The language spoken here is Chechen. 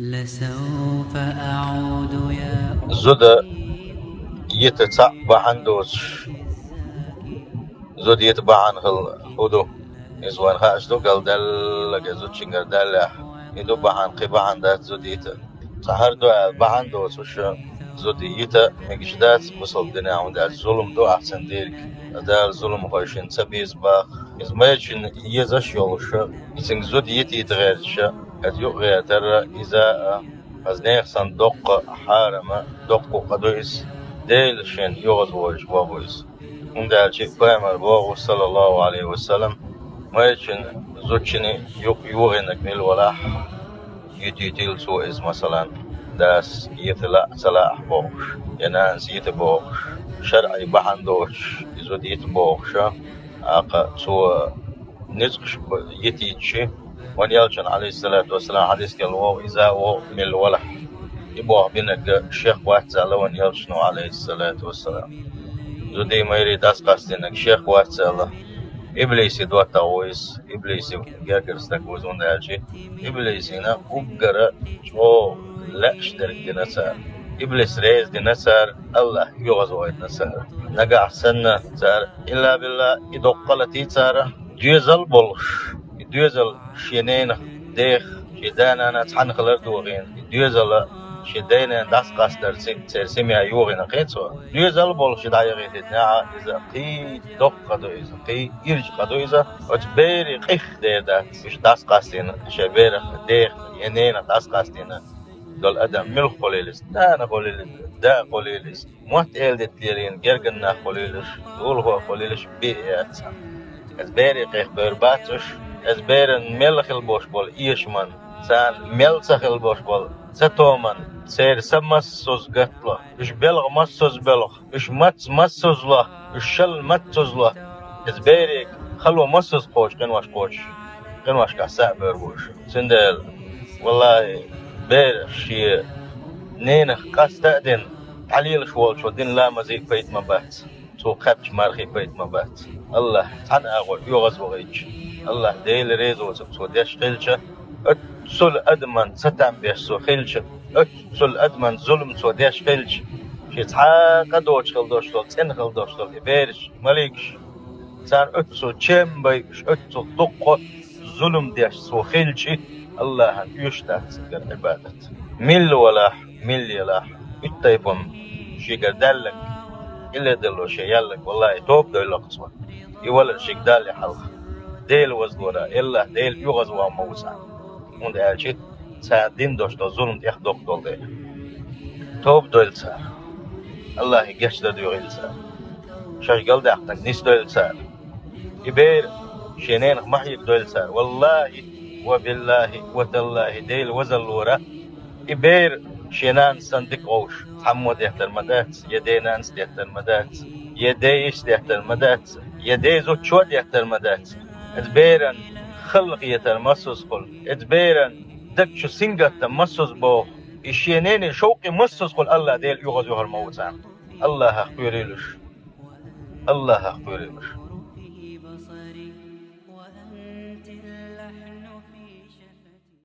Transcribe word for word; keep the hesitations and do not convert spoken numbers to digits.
لسوف أعود يا Зуда йита цхьаъ бахьана доцуш, зуда йита бахьана хила хӀун ду? Иза вайна хууш ду, галдаьлларг зудчуьнгара даьллехь, и ду бахьана, кхин бахьана дац зуда йита. Цхьа хӀара ду аьлла бахьана доцуш зуда йита мегаш дац бусалба динехь, хӀунда аьлча зулам ду ахь цунна дийриг. Дала зуламхой шена ца беза боху. Иза майрачунна езаш йолуш, и цуьнга зуда йитийта гӀерташ, иза юкъагӀертар, иза а, иза нехан санна доккха хьарам, доккха къа ду иза, Дела шена оьгӀазвахийтина къа бу иза. ХӀунда аьлча Пайхамара боху, саллаллаху Ӏалайхи ва саллам, майрачун зудчун юкъа йогӀийнарг мила валахь, йитийтийла цо иза, масалан, дас йита лаа а ца лаахь бохуш, я нанас йита бохуш, шарӀе бахьана доцуш, и зуда йита бохуш, тӀаккха цо ницкъаш б-, йитийча, вайн элчанан, Ӏалайхиссалату вассалам, хьадис тӀехь боху, иза а воху мила валахь. И боху бинарг шех вац аьлла вайн элчано, Ӏалайхиссалату вассалам. Зудий, майрий дӀасакъастийнарг шех вац аьлла, иблисе доттагӀа ву иза, иблисе гергара стаг ву иза, хӀунда аьлча иблисина уггара чӀогӀа лаьаш дерг дина цара. Иблис реза дина цара, АллахӀ оьгӀазвахийтина цара. Нагахь санна цара, илла билла, и доккха латий цара, доьзал болуш, и доьзал шен ненах, дех, шен да-нана цхьаьна хилар а дохийна, и доьзал шен дай-ненан дӀасакъастарца церан семья йогӀийна кхин цо. Доьзал болуш и дӀаяхийтинехь, иза кхин доккха къа ду иза, кхин ирча къа ду иза. Оцу берийн къих дер дац, уьш дӀасакъастийна, шен берах, дех, я ненах дӀасакъастийна долу адам муьлха хуьлийла иза, нана хуьлийла иза, да хуьлийла иза. Мотт эладита лелийна гергара нах хуьлийла уьш, лулахо хуьлийла уьш, бен а яц царна. Иза берийн къих бер бац уьш, иза беран мел хила болуш болу эшаман, царна мел ца хила болуш болу цатоман, церан са массаза гатла, уьш белха массаза белха, уьш мац массаза ло, уьш шал массаза ло. Иза берийн хало массаза кхочу къинош кхочуш, къиношкахь са а бер бу уьш. Цундела, валлахӀи, бер шен ненах къаста а дина, дӀалелаш волчо дина ламазий пайда ма бац, цо кхаьбча мархий пайда ма бац. АллахӀ цхьана агӀор оьгӀазвахийтича, АллахӀ Дела реза воцург цо деш хилча, оццул адаман цатам беш цо хилча, оццул адаман зулам цо деш хилча, шен цхьа а къа доцуш хила долуш долу, цӀена хила долуш долу и бераш, маликаш, царна оццул чем байуш, оццул дуккха зулам деш цо хилча, АллахӀана оьшуш дац цуьнгара Ӏибадат. Милла валахь, милла елахь, уьттайпам шегара даьллаг, къинхетам долуш шен яьллаг, валлахӀи, тоба дойла-кх цо. И валар шега далле хьалха, Дела вазалора, АллахӀ Дела оьгӀазвахна ма ву царна. ХӀунда аьлча цара дина долуш долу зулам тӀехдоккху долу дела. Тоба дойла цара. АллахӀе гечдар доьхийла цара. Шаьш галдаьккхинарг нисдойла цара. И бер шен ненах ма хьегадойла цара. ВаллахӀи, ва биллахӀи, ва таллахӀи, Дела вазалора, и бер шен нанас санна дика вовш цхьаммо деттар ма дац, я ден-нанас деттар ма дац, я ден-йиша деттар ма дац, я ден зудчо деттар ма дац. Иза беран халла хетар массаза хуьлу, иза беран даг чу сингаттам массаза боху, и шен ненан шовкъе массаза хуьлу, АллахӀ Дела оьгӀазвахар ма ву царна. АллахӀах кхоьрийла уьш. АллахӀах кхоьрийла уьш.